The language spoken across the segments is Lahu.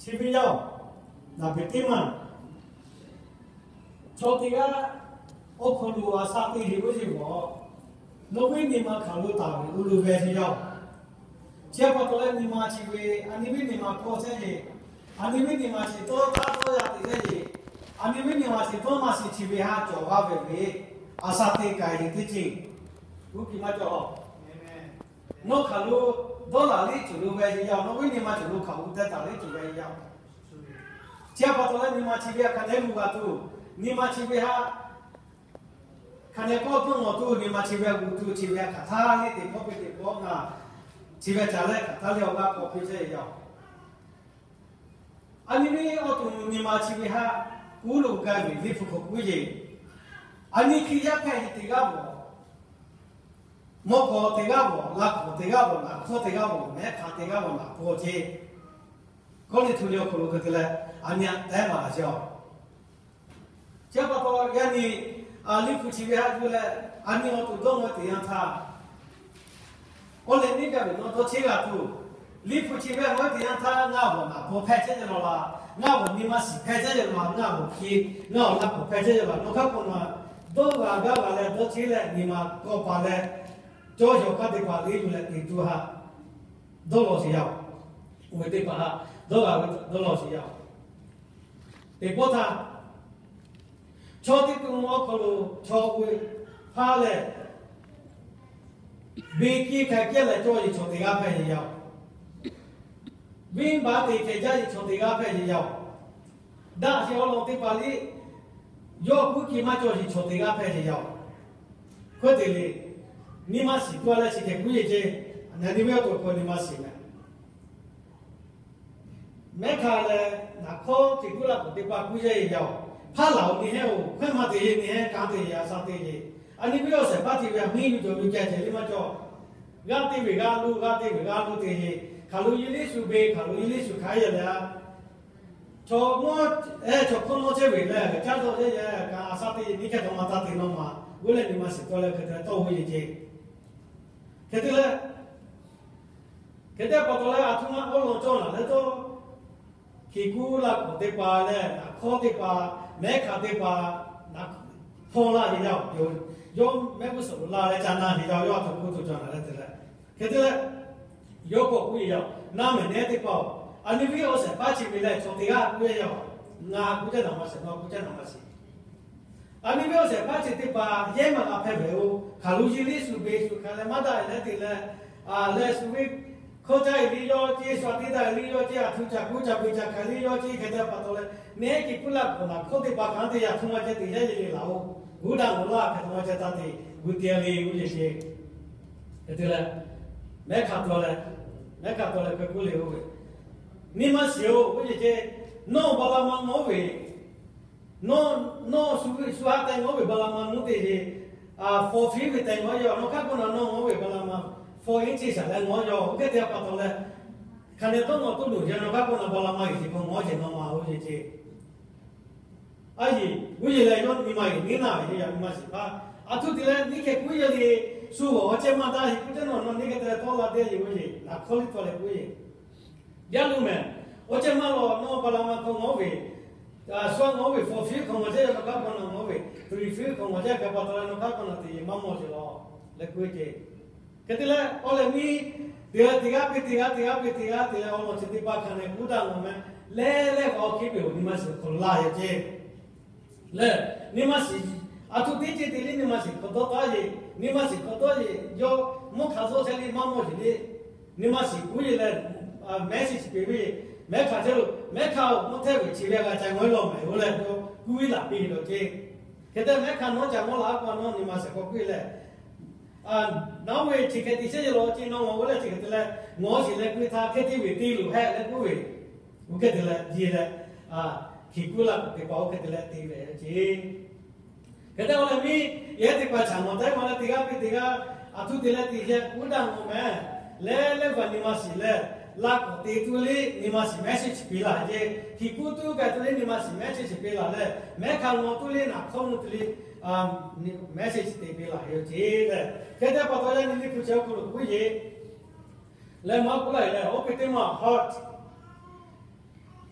Chi ve yaˇ-oˬ, naˍ beˍ teˇ maˬ chaw teˇ g'aˇ awˬ hk'aw lo a sha te heˍ ve ce mawˬ, nawˬ ve nyi ma hk'aˬ lo taˍ ve uˉ lo ve ce yaˇ-oˬ. Chi pa taw leh nyi ma chi ve, a nyi ve nyi ma hkawˇ chehˇ ve, a nyi ve nyi ma chi tawˇ taˇ tawˇ yaˇ te chehˇ ve, a nyi ve nyi ma chi tawˇ maˇ shiˍ chi ve haꞈ cawˬ g'a ve ve, a sha te k'ai ve teˇ ceuˬ, uˉ piˇ maˇ cawˬ. Nawˬ hk'aˬ lo dawˇ laˬ liˇ tuˬ lo ve yaˇ, nawˬ ve nyi ma tuˬ lo hk'aˬ lo teh taˍ liˇ tuˬ ve yaˇ. Chi pa taw leh nyi ma chi ve htaꞈ hk'a dehꞈ g'a tuˬ, nyi ma chi ve htaꞈ hk'a dehꞈ kawˆ tuˬ nawˬ tuˬ, nyi ma chi ve g'a gu tuˬ, chi ve htaꞈ hk'aˬ htaˇ liˇ teꞈ hpawˇ piˇ teꞈ hpawˇ ngaˬ chi ve ca leh hk'aˬ htaˇ liˇ awˬ g'aˇ k'awꞈ piˇ chehˇ ve yaˇ. A nyi ve awˬ to nyi ma chi ve htaꞈ uˉ lo gaˇ ve liꞈ hpu hk'aw k'oˆ ve, a nyi Hkriꞈ yaˇ hpehꞈ ve teˇ g'aˇ mawˬ, mawˇ hkawˇ teˇ g'aˇ mawˬ, laˇ hkawˇ teˇ g'aˇ mawˬ, naˍ hkawˇ teˇ g'aˇ mawˬ, mehˉ hk'aˇ teˇ g'aˇ mawˬ, naˍ hkawˇ ce kawˆ le htu le awˬ hk'aw lo hk'e te leh, a nyi a tehˉ maˍ laˬ ce a. Chi pa taw yaˇ nyi liꞈ hpu chi ve htaꞈ yuˬ leh, a nyi awˬ to dawˇ ngaˬ teˇ yanˇ htaˇ, kawˆ leh neˇ gaˇ ve nawˬ dawˇ chehˇ g'a tuˬ, liꞈ hpu chi ve ngaˬ teˇ yanˇ htaˇ ngaˬ awˬ naˍ hkawˇ hpehꞈ chehˇ ve law laˇ, ngaˬ awˬ nyi ma shiˍ hpehꞈ chehˇ ve laˇ, ngaˬ awˬ hk'e, ngaˬ awˬ laˇ hkawˇ hpehꞈ chehˇ ve laˇ, nawˬ hk'a k'o na dawˇ g'a gaˇ g'a leh dawˇ chehˇ leh nyi ma kawˆ paˍ leh, cawˇ yaw hk'aˇ teˇ hpaˍ liꞈ yuˬ leh teꞈ tu htaꞈ dawˇ law sheˍ yaˇ-oˬ. Oˇ ve teˇ hpaˍ htaꞈ dawˇ g'a ve dawˇ law sheˍ yaˇ-oˬ. Teˇ pawˆ htaˇ, chaw teˇ to awˬ hk'aw lo chaw k'oˆ ve hpaˇ lehˬ, venˇ kiˇ hk'a kehˉ leh cawˇ ve chaw teˇ g'aˇ hpehꞈ ve yaˇ-oˬ. Venˇ baˆ te hkeh jaˇ ve chaw teˇ g'aˇ hpehꞈ ve yaˇ-oˬ. Daꞈ sheˍ awˬ lawn teˇ hpaˍ liꞈ yawˇ kuˉ hkiˇ maˇ cawˇ ve chaw teˇ g'aˇ hpehꞈ ve yaˇ-oˬ. Hk'e te leh, nyi ma shiˍ k'oˆ leh chi hk'e k'oˆ ve ce, a nyi ve awˬ to hk'aw nyi ma shiˍ meh. Mehˉ hk'aˇ leh naˍ hkawˇ teˇ kuˉ laˇ k'oˍ teˇ hpaˍ k'oˆ yaˇ ve yaˇ-oˬ, hpaˇ laˬ-oˬ nyi heˆ-oˬ, hkawehˇ maˇ te heˆ nyi heˆ, kanˉ te yaˇ sha te ve. A nyi ve awˬ shehˍ hpaˇ te ve a miˇ yuˬ cawˬ yuˬ ceh ceh liˇ maˇ cawˬ. G'aˇ te ve g'aˇ lo, g'aˇ te ve g'aˇ lo te ve, hk'aˬ lo yeˇ liˇ shu ve, hk'aˬ lo yeˇ liˇ shu hk'aˬ yaˇ leh a, chaw mawˇ, chaw hkawˇ nawˇ chehˇ ve leh caˇ dawˇ yaˇ yaˇ kaꞈ a sha te ve nyi hkehˇ htaꞈ ma taˇ te nawˇ ma, g'uˇ leh nyi ma shiˍ tawˇ leh hk'e te tawˇ ve ce. Hk'e te leh, hk'e te pa taw leh a htoꞈ ma awˬ lawn cawˇ laˬ leh tawˇ, hkiˬ kuˉ laˇ k'oˍ teˇ hpaˍ leh naˍ hkawˇ teˇ hpaˍ, mehˉ hk'aˇ teˇ hpaˍ, naˍ hkawˇ laˇ ve yaˇ-oˬ, yawˇ mehˆ g'uˇ suhˍ lo laˇ leh ca na ve yaˇ, yawˇ a htoꞈ k'oˆ tuˬ cawˬ laˬ leh te leh, hk'e te leh, yawˇ k'awꞈ k'oˆ ve yaˇ, na mehˍ nehˉ teˇ hpaˍ-oˬ, a nyi ve awˬ shehˍ hpaˇ chi ve leh chaw teˇ g'aˇ k'oˆ ve yaˇ, ngaˬ k'oˆ caˇ naˍ ma shiˍ, nawˬ k'oˆ caˇ naˍ ma shiˍ. A nyi ve awˬ shehˍ hpaˇ chi teˇ hpaˍ yehˇ maˬ g'a hpehꞈ ve-oˬ, hk'aˬ lo yeˇ liˇ shu ve shu hk'aˬ leh maˇ daꞈ leh te leh, leh shu ve hkawˇ caˇ ve liˇ yawˇ ce, shu a teˇ daꞈ liˇ yawˇ ce, a htoꞈ ca kuˉ ca ve ca hk'aˬ liˇ yawˇ ce hk'e te pa taw leh, mehˉ hkiˬ kuˉ laˇ k'oˍ naˍ hkawˇ teˇ hpaˍ kanˉ te yaˇ htoꞈ ma ceh te yaˇ yeˇ le laˬ-oˬ, g'uˇ daꞈ mawˬ laˇ hk'e htoꞈ ma ceh taˇ te, g'uˇ te le g'uˇ yeˬ ce. Hk'e te leh, mehˉ hk'aˇ taw leh, mehˉ hk'aˇ taw leh hk'e k'oˆ le-oˬ ve, nyi ma shiˍ-oˬ, g'uˇ yeˬ ce, nawˬ baˬ la ma ngawˉ ve, nawˬ, nawˬ shu, shu haˉ teh ngawˉ ve baˬ la ma nuˇ te ve, four feet ve teh ngawˉ yaˇ, nawˬ hk'aˇ k'oˆ na nawˬ ngawˉ ve baˬ la ma four inches shaˍ leh ngawˉ yaˇ, oˇ hk'e te pa taw leh, hk'aˬ nehˬ dawˇ ngawˬ toˇ loˬ yaˇ nawˬ hk'aˇ k'oˆ na baˬ la ma yeˬ ce hk'aw ngawˉ ce nawˬ ma oˇ yeˬ ce. A yeˬ, g'uˇ yeˬ leh yawˇ nyi ma yeˬ neˉ naˇ ve yaˇ nyi ma shiˍ hpaˇ, a htoꞈ te leh neˇ hkeh kuˉ yaˇ le, shu g'awˬ awˬ cehˇ maˇ daꞈ heˆ k'oˆ caˇ nawˬ, nawˬ neˇ hkeh te leh tawˇ la te yeˬ g'uˇ yeˬ, naˍ hkawˇ liˇ tawˇ leh k'oˆ yeˬ. Yaˇ lo mehˬ, awˬ cehˇ maˇ lawˬ, nawˬ baˬ la ma hk'aw ngawˉ ve, shu a ngawˉ ve four feet hk'aw ngawˬ cehˇ yaˇ nawˬ hk'aˇ k'oˆ na ngawˉ ve three feet hk'aw ngawˬ cehˇ hk'e pa taw leh nawˬ hk'aˇ k'oˆ na te yeˬ maˇ mawˬ ce lawˬ leh k'oˆ ce. Hk'e te leh, awˬ lehˬ miˇ, teˇ g'aˇ teˇ g'aˇ piˇ teˇ g'aˇ, teˇ g'aˇ piˇ teˇ g'aˇ te leh awˬ lawn chi teˇ hpaˍ hk'a nehˬ k'oˆ daꞈ nawˬ meh, leh leh k'awꞈ hkiˉ ve-oˬ, nyi ma shiˍ hk'aw laˇ yaˇ ce. Leh, nyi ma shiˍ, a htoꞈ teˇ ceuˬ te le nyi ma shiˍ hk'aw dawˇ taˉ yeˬ, nyi ma shiˍ hk'aw dawˇ yeˬ, yawˇ mvuhˇ hk'aˬ zawˇ chehˇ le maˇ mawˬ yeˬ le. Nyi ma shiˍ k'oˆ yeˬ leh, mehˉ shiˍ shiˍ peˍ ve, mehˉ hk'aˇ chehˇ lo, mehˉ hk'aˇ-oˬ, mvuhˇ htehˇ ve chi ve g'a ca ngawˉ lawˬ mehˍ-oˬ leh, yawˇ k'oˆ ve laˬ piˇ ve dawˬ ce. Hk'e te mehˉ hk'aˇ nawˉ ca ngawˉ la a pa nawˉ nyi ma shiˍ k'awꞈ k'oˆ leh, nawˉ ve chi hk'e te chehˇ yeˬ lawˬ ce nawˬ ngawˬ oˇ leh chi hk'e te leh, ngawˬ shiˍ leh k'oˆ ve htaˇ hk'e te ve te loˬ hehꞈ leh k'oˆ ve, oˇ hk'e te leh jeˬ leh, hkiˬ kuˉ laˇ k'oˍ teˇ hpaˍ oˇ hk'e te leh te ve ce. Hk'e te awˬ lehˬ miˇ, yehˬ teˇ hpaˍ chaꞈ mawˬ tehˉ ma leh teˇ g'aˇ piˇ teˇ g'aˇ, a htoꞈ te leh te yehˬ k'oˆ daꞈ mawˬ mehˍ. Leh leh vaˬ nyi ma shiˍ leh, laˇ k'awꞈ te tuˬ le nyi ma shiˍ mehˉ shiˍ chi peˍ laˬ ce. Hkiˬ kuˉ tuˬ k'ai tuˬ le nyi ma shiˍ mehˉ shiˍ chi peˍ laˬ leh, mehˉ hk'aˇ ngawˬ tuˬ le naˍ hkawˇ mvuh tuˬ le mehˉ shiˍ chi te peˍ laˬ ve yoˬ ce leh. Hk'e te pa taw yaˇ nyi liˇ hpu chi awˬ hk'aw lo k'oˆ yeˬ leh maˇ k'oˆ laˇ leh, oˇ hk'e te maˇ heart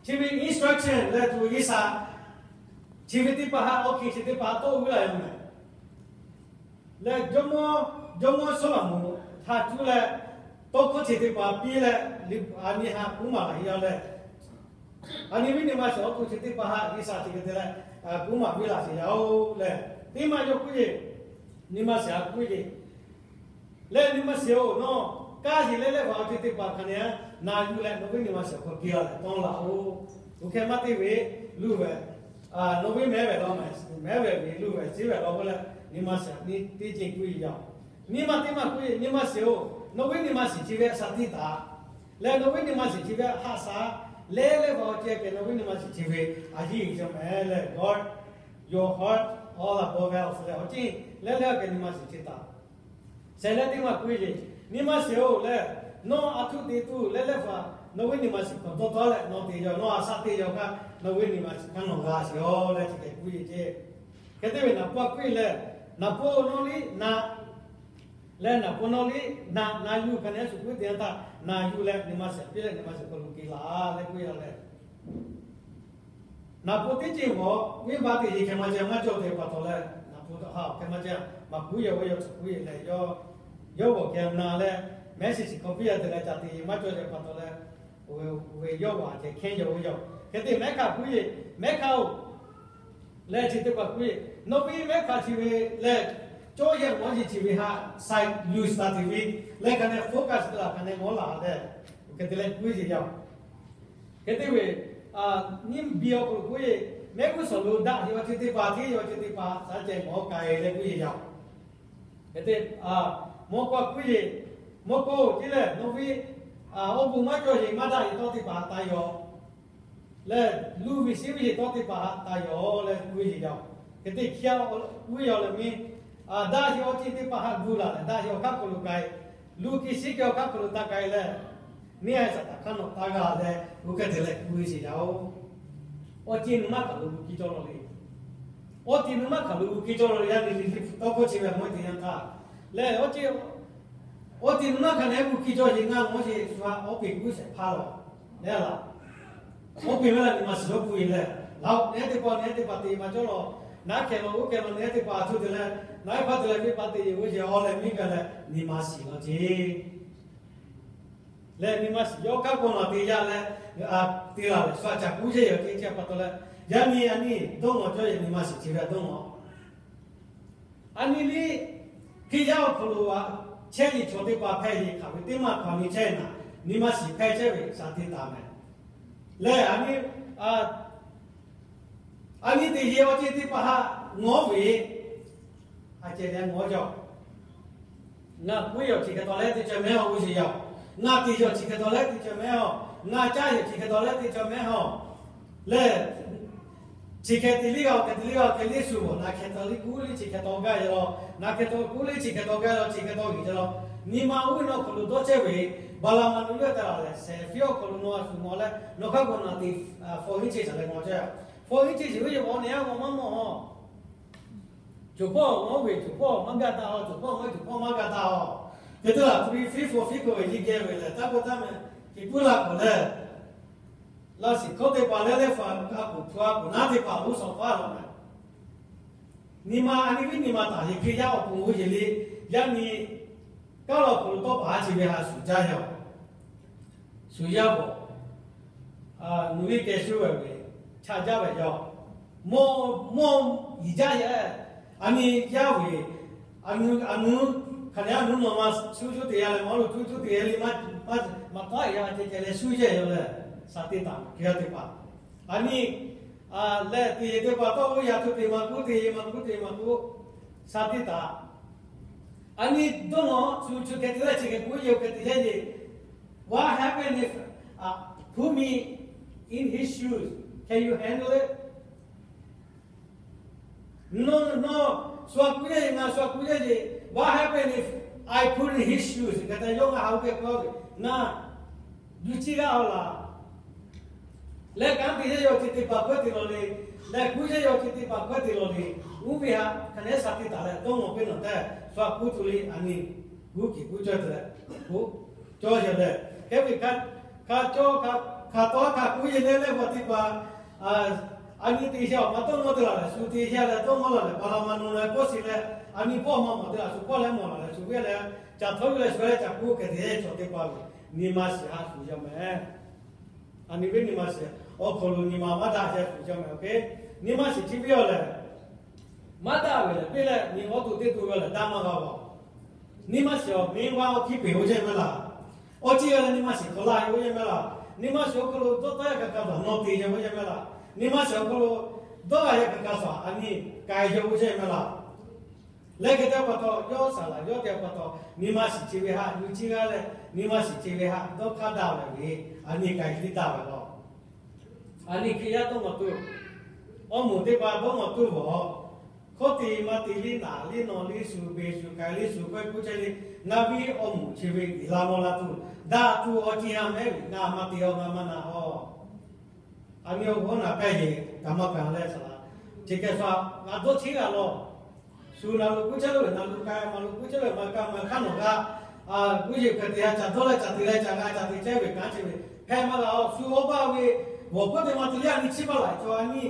Chi ve instruction leh tuˬ G'uiˬsha chi ve teˇ hpaˍ htaꞈ awˬ hkiˬ chi teˇ hpaˍ tawˆ g'uiˇ la yoˬ mehˍ. Leh jawˇmawˇ, jawˇmawˇ Sawˉlaꞈmonˍ htaꞈ cuˇ leh tawˇ hkawˇ chi teˇ hpaˍ piˇ leh, a nyi htaꞈ kuˉ maˍ laˬ ve yoˬ leh, a nyi viˉ nyi ma shiˍ awˬ to chi teˇ hpaˍ htaꞈ G'uiˬsha chi hk'e te leh kuˉ maˍ piˇ laˬ sheˍ yaˇ-oˬ leh, teˇ maˇ yawˇ kuˉ yeˬ, nyi ma shiˍ htaꞈ kuˉ yeˬ leh, nyi ma shiˍ-oˬ, nawˬ kanˉ yeˬ leh leh vaˬ awˬ ceuˬ teˇ hpaˍ hk'aˬ neh naˍ yuˬ leh nawˬ ve nyi ma shiˍ hk'aw keu-a leh tawˇ laˬ-oˬ. Oˇ hk'e maˇ te ve, luˬ ve, nawˬ ve mehˉ ve law, mehˉ ve ve luˬ ve ciˉ ve law k'oˆ leh, nyi ma shiˍ nyi teˇ ceuˬ kuˉ yeˬ yaˇ-oˬ. Nyi ma teˇ maˇ kuˉ yeˬ, nyi ma shiˍ-oˬ, nawˬ ve nyi ma shiˍ chi ve a shaˍ tiˇ taˍ leh nawˬ ve nyi ma shiˍ chi ve haꞈ shaˍ leh leh vaˬ awˬ ceuˬ kehˬ nawˬ ve nyi ma shiˍ chi ve a yiˇ uiˍ jaˇ mehˍ leh, guard your heart all above else leh awˬ ceuˬ leh leh a kehˬ nyi ma shiˍ chi taˍ. Shehˍ leh teˇ maˇ kuˉ yeˬ, nyi ma shiˍ-oˬ leh, nawˬ a htoꞈ te tuˬ leh leh vaˬ nawˬ ve nyi ma shiˍ hk'aw dawˇ tawˆ leh nawˬ te yaw, nawˬ a shaˍ te yaw hk'aˇ nawˬ ve nyi ma shiˍ hk'aˇ nawˬ g'a sheˍ-oˬ leh chi hk'e kuˉ yeˬ ceˇ. Hk'e te ve naˍ paw kuˉ yeˬ leh, naˍ paw nawˇ liˇ naˆ leh naˍ paw nawˇ liˇ naˆ, naˍ yuˬ hk'aˬ neh shuˍ kuiˉ te yanˇ htaˇ naˍ yuˬ leh nyi ma shiˍ piˇ leh nyi ma shiˍ hk'aw lo keu laˬ leh kuˉ yaˇ leh, naˍ paw teˇ ceuˬ mawˬ venˇbaˆ teˇ ceuˬ hk'e maˇ ceh maˇ cawˬ te pa taw leh, naˍ paw htaꞈ ha awˬ hk'e maˇ ceh maˍ kuˉ yaˇ ve yaw tcuhˍ kuˉ yeˬ leh, yawˇ, yawˇ g'awˬ keh na leh, mehˉ shiˍ shiˍ hk'aw piˇ yaˇ te leh ca te maˇ cawˬ ceh pa taw leh, ve yawˇ g'awˬ a ceh hkehˉ yaw ve yaw. Hk'e te mehˉ hk'aˇ kuˉ yeˬ, mehˉ hk'aˇ-oˬ leh chi teˇ hpaˍ kuˉ yeˬ, nawˬ ve mehˉ hk'aˇ chi ve leh, cawˇ yehˬ mawˇ yeˬ chi ve haꞈ shaˍ luˬ taˍ te ve leh hk'aˬ neh focus te laˬ hk'aˬ neh mawˇ laˬ leh, hk'e te leh kuˉ yeˬ yaˇ-oˬ. Hk'e te ve, nyiˇ biˇ awˬ hk'aw lo kuˉ yeˬ, mehˉ g'uˇ suhˍ lo daꞈ yaw chi teˇ hpaˍ hteˇ yaw chi teˇ hpaˍ shaˍ ceh mawˇ k'ai leh kuˉ yeˬ yaˇ-oˬ. Hk'e te, mawˇ k'aw kuˉ yeˬ, mawˇ k'aw-oˬ ceˇ leh nawˬ ve awˬ bon maˇ cawˬ yeˬ maˇ daꞈ yeˬ tawˇ teˇ hpaˍ taˍ yaw leh, luˬ ve shiˉ ve yeˬ tawˇ teˇ hpaˍ htaꞈ taˍ yaw leh kuˉ yeˬ yaˇ-oˬ. Hk'e te hk'e a, kuˉ yaw leh miˇ, daꞈ yaw chi teˇ hpaˍ htaꞈ gu laˬ leh daꞈ yaw hk'aˇ hk'aw lo k'ai, luˬ kiˇ shiˉ kiˇ awˬ hk'aˇ hk'aw lo taˇ k'ai leh, neˇ a shaˍ htaꞈ hk'aˇ nawˬ taˇ g'a leh, oˇ hk'e te leh kuˉ yeˬ yaˇ-oˬ. Awˬ ceuˬ nyi maˇ hk'aˬ lo gu kiˇ cawˇ law le. Awˬ ceuˬ nyi maˇ hk'aˬ lo gu kiˇ cawˇ law le, yaˇ nyi liꞈ tawˇ hkawˇ chi ve mawˇ te yanˇ htaˇ leh, awˬ ceuˬ nyi maˇ hk'aˬ neh gu kiˇ cawˇ yeˬ ngaˇ mawˇ yeˬ shu ha awˬ peˍ kuˉ shehˍ hpaˇ law leh laˬ. Awˬ peˍ ve laˬ nyi ma shiˍ yawˇ gu yeˬ leh, laˬ-oˬ, nehˉ teˇ pawˆ nehˉ teˇ hpaˍ te maˇ cawˇ law. Naˉ hkeh law, oˇ hkeh law, nehˉ teˇ hpaˍ a htoꞈ te leh, naˉ hpaˇ te leh venˇbaˆ te yeˬ oˇ yeˬ awˬ leh miˇ gaˬ leh nyi ma shiˍ law ceˇ. Leh nyi ma shiˍ yawˇ hk'aˇ k'awꞈ nawˬ te yaˇ leh, a, te laˬ leh shu a caˬ kuˉ yeˬ yaˇ ceˇ chi pa taw leh, yaˇ nyi a nyi dawˇ nawˬ cawˇ yeˬ nyi ma shiˍ chi ve dawˇ nawˬ. A nyi liˇ hk'e yaˇ awˬ hk'aw lo a, chehˇ yeˬ chaw teˇ hpaˍ hpehˇ yeˬ hk'aˬ ve teˇ maˇ hk'aˬ nyi chehˇ naˍ, nyi ma shiˍ hpehˇ chehˇ ve shaˍ te taˍ mehˍ. Leh a nyi, a, a nyi te yeˬ awˬ ceuˬ teˇ hpaˍ htaꞈ ngawˉ ve, a ceh leh ngawˉ jaˇ-oˬ. Ngaˬ kuˉ yaw chi hk'e taw leh teˇ ceuˬ mehˉ-oˬ, oˇ yeˬ yaˇ-oˬ. Ngaˬ te yaw chi hk'e taw leh teˇ ceuˬ mehˉ-oˬ. Ngaˬ caˇ yaw chi hk'e taw leh teˇ ceuˬ mehˉ-oˬ. Leh chi hk'e te liˇ g'a-oˬ, hk'e te liˇ g'a-oˬ, hk'e liˇ shu-oˬ, naˬ hk'e taw liˇ kuˉ liˇ chi hk'e taw gaˇ yaˇ law, naˬ hk'e taw kuˉ liˇ chi hk'e taw gaˇ law, chi hk'e taw g'uiˬ jaˇ law. Nyi ma uˉ nawˬ hk'aw lo dawˇ chehˇ ve, baˬ laˬ maˍ nu leuˆ taˍ laˬ leh shehˍ hpiˇ awˬ hk'aw lo nawˬ a shu mawˬ leh nawˬ hk'aˇ k'awꞈ nawˬ te, fawˬ hiˉ chi shaˍ leh mawˬ jaˇ. Fawˬ hiˉ chi shiˍ ve yaˇ mawˬ nehˉ a mawˬ maˇ mawˬ-oˬ. Coˬ hpawˇ mawˬ ve coˬ hpawˇ maˇ gaˇ taˇ-oˬ, coˬ hpawˇ mawˬ ve coˬ hpawˇ maˇ gaˇ taˇ-oˬ. Hk'e te laˬ, three, fifth, fourth, fifth k'oˆ ve yiˇ geh ve lehˬ, taˇ k'oˆ taˇ meh, hk'e puiˉ la k'awꞈ lehˬ, laˇ shiˍ hkawˇ teˇ hpaˍ leh leh faˍ a kuˬ hpu a kuˬ naˉ teˇ hpaˍ oˇ shaw faˉ law meh. Nyi ma a nyi viˉ nyi ma taˍ yeˬ hk'e yaˇ awˬ pon oˇ yeˬ le, yaˇ nyi kaˉ law k'oˬ lo tawˇ paˍ a chi ve ha shuˍ jaˇ yaˇ-oˬ. Shuˍ yaˇ bawˬ, nawˬ ve keh shuˍ ve chaꞈ jaˇ ve yaˇ-oˬ. Mawˇ, mawˇ yiˍ jaˇ yaˇ, a nyi yaˇ ve, a nu, a nu, hk'aˬ neh a nu nawˬ ma shu shu te yaˇ leh mawˇ lo shu shu te yaˇ le maˇ, maˇ, maˇ taˉ yaˇ ceh ceh leh shu yehˇ yaˇ leh, shaˍ te taˍ hk'e yaˇ teˇ hpaˍ. A nyi, leh te yeˬ teˇ hpaˍ tawˇ oˇ yaˇ htoꞈ te maˇ k'oˆ, te yeˬ maˇ k'oˆ, te yeˬ maˇ k'oˆ, shaˍ te taˍ. A nyi dawˇ nawˬ shu shu hk'e te leh chi hk'e k'oˆ yeˬ hk'e te yaˇ le. What happened if, put me in his shoes? Can you handle it? Nawˬ, nawˬ shu a k'oˆ yaˇ le, ngaˬ shu a k'oˆ yaˇ le. What happened if I put in his shoes? Hk'e te yawˇ ngaˬ ha oˇ hk'e k'oˆ ve, ngaˬ yuˬ chi g'a-oˬ laˬ. Leh kanˉ te yaˇ yaw chi teˇ hpaˍ hkawehˇ te lawˬ le, leh kuˉ yaˇ yaw chi teˇ hpaˍ hkawehˇ te lawˬ le. Oˇ ve htaꞈ hk'aˬ neh shaˍ te taˍ leh dawˇ nawˬ piˇ nawˬ tehꞈ shu a k'oˆ tuˬ le. A nyi, kuˉ kiˬ kuˉ cawˇ te leh, kuˉ cawˇ yaˇ leh, hk'e ve hk'a, hk'a cawˇ hk'a Hk'aˬ tawˍ hk'aˬ k'oˆ yehˬ leh leh pa teˇ pa, a nyi te sheh awˬ ma tawˇ mawˇ te laˬ lehˬ shu te sheh leh tawˇ mawˇ laˬ lehˬ, pa la ma nu leh kawˇ shiˍ leh, a nyi hpawˇ ma mawˬ te laˬ shu hpawˇ leh mawˬ laˬ lehˬ shu ve leh, caˬ htawˇ ve leh shu leh caˬ k'oˆ hk'e te cawˬ teˇ pa ve, nyi ma shiˍ ha shuˍ yaˇ meh. A nyi ve nyi ma shiˍ awˬ hk'aw lo nyi ma maˇ daꞈ sheh shuˍ yaˇ meh. Nyi ma shiˍ chi ve awˬ lehˬ, maˇ daꞈ ve lehˬ, peˇ leh nyi awˉ to teˇ to ve lehˬ daˇ maˇ g'a-oˬ. Nyi ma shiˍ awˬ miˇ g'a awˬ hkiˇ peˬ oˇ yehˬ meh laˬ. Awˬ ciˉ g'a leh nyi ma shiˍ hk'aw laˇ ve oˇ yehˬ meh laˬ. Nyi ma shiˍ awˬ hk'aw lo dawˇ taˇ yaˇ kaꞈ kaꞈ dawˬ nawˇ te yehˬ oˇ yehˬ meh laˬ. Nyi ma shiˍ awˬ hk'aw lo dawˇ g'a yaˇ kaꞈ kaꞈ shuˍ a nyi k'ai yehˬ oˇ yehˬ meh laˬ. Leh hk'e te pa taw, yawˇ saˍ laꞈ yawˇ te pa taw, nyi ma shiˍ chi ve haꞈ nyi ciˇ g'aˇ leh, nyi ma shiˍ chi ve haꞈ dawˇ hk'aˇ daꞈ ve ve, a nyi k'ai tiˉ daꞈ ve law. A nyi Hkriꞈ yaˇ dawˇ mawˬ tuˬ, awˬ moˍ teˇ pa dawˇ mawˬ tuˬ vaˬ. Hkawˇ te maˇ te liˇ naˍ liˇ nawˬ liˇ shuˍ beˬ shuˍ k'ai liˇ shuˍ k'oˆ chehˇ le. Ngaˬ ve awˬ moˍ chi ve uiˍ la mawˇ la tuˬ, daꞈ tuˬ awˬ ceuˬ ha mehˉ ve ngaˬ maˇ te awˬ ngaˬ maˇ na awˬ. A nyi awˬ g'awˇ naˍ pehˇ yehˬ kaꞈ maˇ kaꞈ leh saˍ laꞈ, chi hk'e shu a ngaˬ dawˇ cheˇ g'a law. Shu naˍ lo k'oˆ chehˇ lo ve naˍ lo k'ai, maˍ lo k'oˆ chehˇ lo maˍ k'ai, maˍ hk'aˇ nawˬ g'a. G'uˇ yeˬ hk'e te ha caˬ dawˇ leh caˬ te leh caˬ g'a caˬ te chehˇ ve kanˉ chehˇ ve hpehꞈ maˇ g'a-oˬ. Shu awˬ baˆ ve g'awˬ hpawˇ te maˇ te liˇ a nyi chiˇ baˆ laꞈ chaw a nyi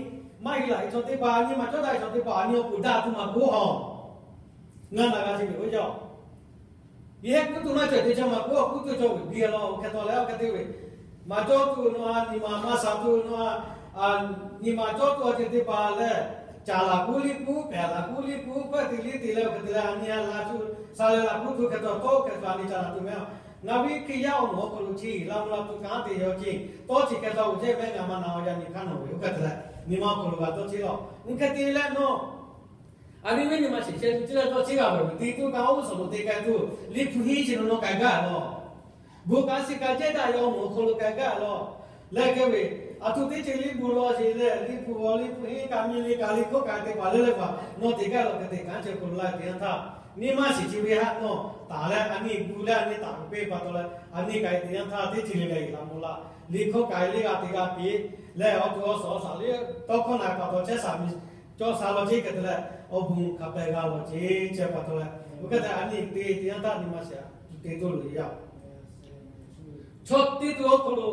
maˇ heˆ laꞈ ve chaw teˇ hpaˍ a nyi maˇ cawˇ daꞈ ve chaw teˇ hpaˍ a nyi awˬ pon daꞈ tuˬ maˇ k'oˆ haw. Ngaˬ naˍ g'a chi ve oˇ yaˇ-oˬ. Yehˬ kuˉ tuˬ maˇ cawˬ te chaw maˇ k'oˆ, kuˉ tuˬ chaw ve biˇ law hk'e taw leh a hk'e te ve, maˇ cawˇ tuˬ nawˬ a nyi ma maˇ sha tuˬ nawˬ a, nyi ma cawˇ tuˬ a ceh teˇ hpaˍ lehˬ, caˬ laꞈ kuˉ liˇ kuˉ, pehˬ laꞈ kuˉ liˇ kuˉ, hpehˇ te liˇ te leh hk'e te leh a nyi a la tuˬ, sha leh laꞈ kuˉ tuˬ hk'e taw tawˇ hk'e taw a nyi caˬ laꞈ tuˬ meh. Ngaˬ ve Hkriꞈ yaˇ awˬ moˍ awˬ hk'aw lo chi la mvuh la tuˬ kanˉ te yaw ceh, tawˇ chi hk'e taw uˬ chehˇ meh ngaˬ maˇ na awˬ yaˇ nyi hk'aˇ nawˬ ve oˇ hk'e te leh, nyi ma awˬ hk'aw lo g'a tawˇ cheˇ law. Oˇ hk'e te leh nawˬ a nyi ve nyi ma shiˍ chehˇ tuˬ chi leh tawˇ cheˇ g'a ve, te tuˬ kaꞈ oˇ suhˍ lo te k'ai tuˬ, liꞈ hpu henˇ chi lo nawˬ k'ai gaˇ law. Bon kaꞈ shiˍ kaꞈ jehˇ daꞈ yaˇ awˬ moˍ awˬ hk'aw lo k'ai gaˇ law. Leh hk'e ve, a htoꞈ teˇ ceuˬ liˇ bon law sheˍ leh liꞈ hpu g'aw liꞈ hpu henˇ kaꞈ miˇ liꞈ kaꞈ liꞈ hkawˇ kaꞈ te paˍ leuˉ leh paˍ nawˬ te gaˇ law hk'e te kanˉ chehˇ hk'aw lo la te yanˇ htaˇ, nyi ma shiˍ chi ve haꞈ nawˬ taˍ leh a nyi gu leh a nyi taˍ ve peˇ pa taw leh a nyi k'ai te yanˇ htaˇ teˇ ceuˬ le leh la mawˇ la, liꞈ hkawˇ kaꞈ liˇ g'a te g'a piˇ leh awˬ to awˬ suhˍ awˬ shaˍ liˇ tawˇ hkawˇ na pa taw chehˇ shaˍ miˬ cawˇ sha law ceˇ hk'e te leh, awˬ bon hk'a pehꞈ g'a law ceˇ chehˇ pa taw leh, oˇ hk'e te a nyi te te yanˇ htaˇ nyi ma shiˍ te toˇ loꞈ e yaˇ. Chaw teˇ to awˬ hk'aw lo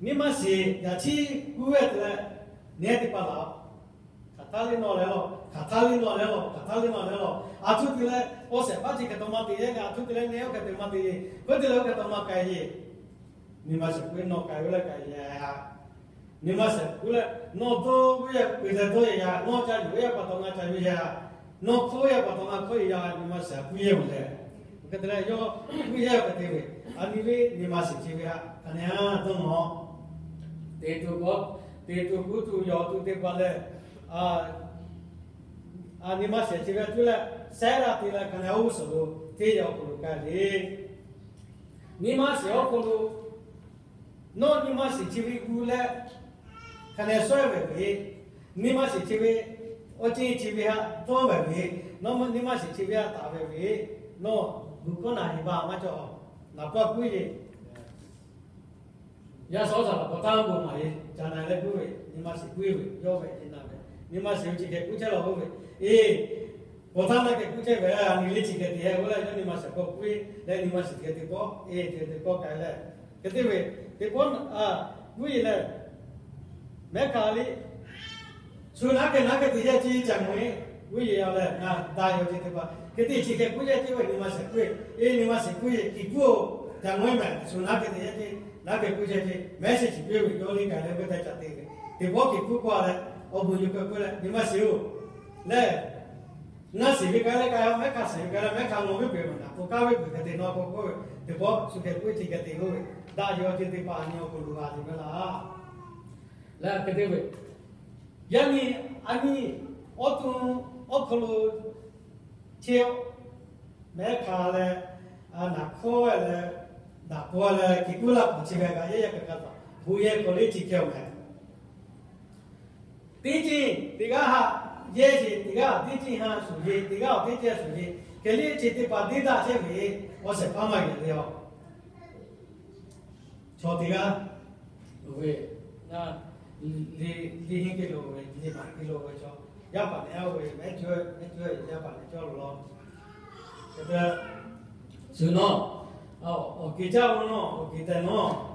nyi ma shiˍ yaꞈ chiˉ kuˉ ve te leh, nehˉ teˇ hpaˍ laˬ, hk'aˬ htaˇ liˇ nawˬ leh law, hk'aˬ htaˇ liˇ nawˬ leh law, hk'aˬ htaˇ liˇ nawˬ leh law, a htoꞈ te leh awˬ shehˍ hpaˇ chi hk'e taw maˇ te yehˇ kaꞈ a htoꞈ te leh nehˉ oˇ hk'e te maˇ te le, hk'e te leh oˇ hk'e taw maˇ k'ai le. Nyi ma shiˍ kuˉ nawˬ k'ai ve leh k'ai yaˇ. Nyi ma shiˍ kuˉ leh nawˬ dawˇ ve yaˇ peuˬ leh dawˇ yaˇ, nawˬ ca yuˬ ve yaˇ pa taw ngaˬ ca yuˬ yaˇ, nawˬ hk'oˆ ve yaˇ pa taw ngaˬ hk'oˆ yaˇ, nyi ma shiˍ kuˉ yehˇ ve leh, hk'e te leh yawˇ kuˉ yehˇ hk'e te ve, a nyi ve nyi ma shiˍ chi ve haꞈ hk'aˬ nehˬ a dawˇ nawˬ te tuˬ k'o, te tuˬ kuˉ tuˬ yaw tuˬ teˇ hpaˍ leh, a nyi ma shiˍ chi ve tuˉ leh, sehˉ la te leh hk'aˬ nehˬ oˇ suhˍ lo teˇ yaw k'oˍ lo k'ai le. Nyi ma shiˍ awˬ hk'aw lo nawˬ nyi ma shiˍ chi ve gu leh hk'aˬ nehˬ shawehˇ ve ve, nyi ma shiˍ chi ve awˬ ceˇ chi ve haꞈ dawˇ ve ve, nawˬ nyi ma shiˍ chi ve haꞈ taˍ ve ve, nawˬ gu hkawˇ naˬ heˍ ba maˇ cawˬ. Naˍ paˇ kuˉ yeˬ yaˇ shaw shaˍ laꞈ k'awꞈ taˇ bon maˍ e, ca na leh kuˉ ve, nyi ma shiˍ kuˉ ve, yawˇ ve ce na ve, nyi ma shiˍ ve chi hk'e kuˉ chehˇ law k'oˆ ve, e, k'awꞈ taˇ na hk'e kuˉ chehˇ ve, a nyi le chi hk'e te heh oˇ leh yawˇ nyi ma shiˍ k'awꞈ kuˉ leh nyi ma shiˍ hk'e te kawˆ e, hk'e te kawˆ k'ai leh, hk'e te ve, teˇ pawˆ a kuˉ yeˬ leh, mehˉ hkanˍ le, shu naˉ hk'e naˉ hk'e te yehˇ ceˇ ca mawˬ e, kuˉ yeˬ a leh ngaˬ daꞈ yaw ceˇ teˇ hpaˍ hk'e te chi hk'e kuˉ yehˇ ceˇ ve, nyi ma shiˍ kuˉ e, nyi ma shiˍ kuˉ yeˬ kiˬ kuˉ oˬ, ca mawˬ e mehˍ, shu naˉ hk'e te yehˇ ceˇ, naˉ hk'e kuˉ chehˇ ceˇ, mehˉ shiˍ chi kuˉ ve yawˇ le k'ai leh oˇ hk'e te ca te ve, teˇ pawˆ kiˬ kuˉ k'oˆ a leh, awˬ bon yuˬ hk'e k'oˆ leh, nyi ma shiˍ oˬ, lehˬ, ngaˬ shiˍ ve k'ai leh k'ai a, mehˉ hkanˍ shiˍ ve k'ai leh mehˉ hkanˍ nawˬ ve peuˬ maˬ naˍ k'o kaˇ ve peuˬ hk'e te nawˬ k'o k'oˆ ve, teˇ pawˆ shu hk'e kuˉ chi hk'e te k'oˆ ve, daꞈ yaw ceˇ teˇ hpaˍ a nyi awˬ hk'aw lo g'a te mehˉ laˇ. Leh hk'e te ve, yaˇ nyi a nyi awˬ to awˬ hk'aw lo cheˇ mehˉ hkanˍ leh, naˍ hkawˇ leh, daꞈ k'aw leh kiˬ kuˉ laˇ k'awꞈ chi ve kaꞈ yehˇ yehˇ kaꞈ kaꞈ taꞈ bon yehˇ hk'aw le chi hk'e awˬ mehˍ. Teˇ ceuˬ teˇ g'aˇ haꞈ yehˇ sheˍ, teˇ g'aˇ teˇ ceuˬ ha shuˍ yeˬ, teˇ g'aˇ teˇ ceuˬ shuˍ yeˬ, hk'e le chi teˇ hpaˍ teˇ daꞈ chehˇ ve, awˬ shehˍ hpaˇ maˇ geh le a. Chaw teˇ g'aˇ, oˇ ve, le, le henˇ hk'e lo ve, le maˍ hk'e lo ve chaw, yaˇ paˍ nehˬ a oˇ ve mehˉ cawˇ, mehˉ cawˇ yaˇ paˍ nehˬ cawˇ lo law. Hk'e te, shu nawˬ, awˬ keˍ caˇ lo nawˬ, awˬ keˍ tehꞈ nawˬ